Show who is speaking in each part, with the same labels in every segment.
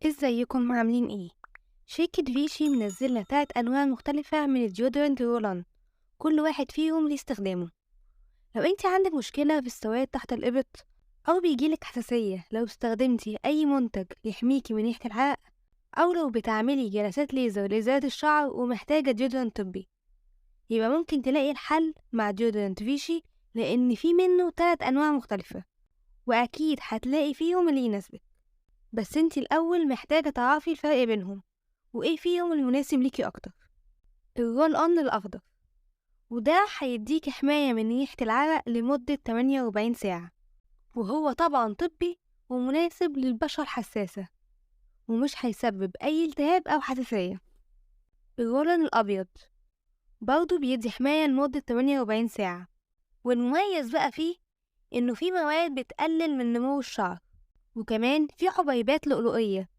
Speaker 1: ازيكم عاملين ايه؟ شركة فيشي منزلة 3 انواع مختلفة من ال deodorant roll-on، كل واحد فيهم ليه استخدامه. لو انت عندك مشكلة في السواد تحت الإبط او بيجيلك حساسية لو استخدمتي اي منتج يحميكي من ريحة العرق، او لو بتعملي جلسات ليزر لإزالة الشعر ومحتاجة deodorant طبي، يبقى ممكن تلاقي الحل مع deodorant فيشي، لان في منه 3 انواع مختلفة واكيد هتلاقي فيهم اللي يناسبك. بس انتي الاول محتاجة تعرفي الفرق بينهم وايه فيهم المناسب ليكي اكتر. ال roll-on الاخضر، وده هيديكي حماية من ريحة العرق لمدة 48 ساعة، وهو طبعا طبي ومناسب للبشرة الحساسة ومش هيسبب اي التهاب او حساسية. ال roll-on الابيض برضو بيدي حماية لمدة 48 ساعة، والمميز بقى فيه انه فيه مواد بتقلل من نمو الشعر، وكمان في حبيبات لؤلؤية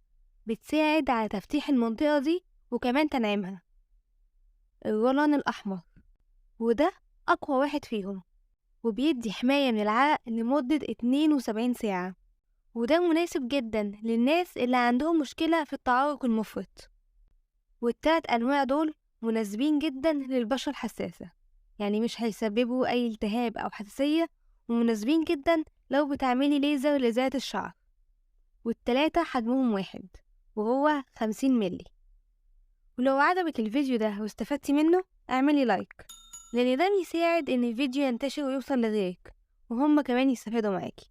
Speaker 1: بتساعد على تفتيح المنطقة دي وكمان تنعيمها. ال roll-on الأحمر، وده أقوى واحد فيهم وبيدي حماية من العرق لمدة 72 ساعة، وده مناسب جدا للناس اللي عندهم مشكلة في التعرق المفرط. والتلات أنواع دول مناسبين جدا للبشرة الحساسة، يعني مش هيسببوا أي التهاب أو حساسية، ومناسبين جدا لو بتعملي ليزر لإزالة الشعر. والتلاتة حجمهم واحد وهو 50 ملي. ولو عجبك الفيديو ده واستفدتي منه اعملي like، لأن ده بيساعد إن الفيديو ينتشر ويوصل لغيرك وهم كمان يستفادوا معاكي.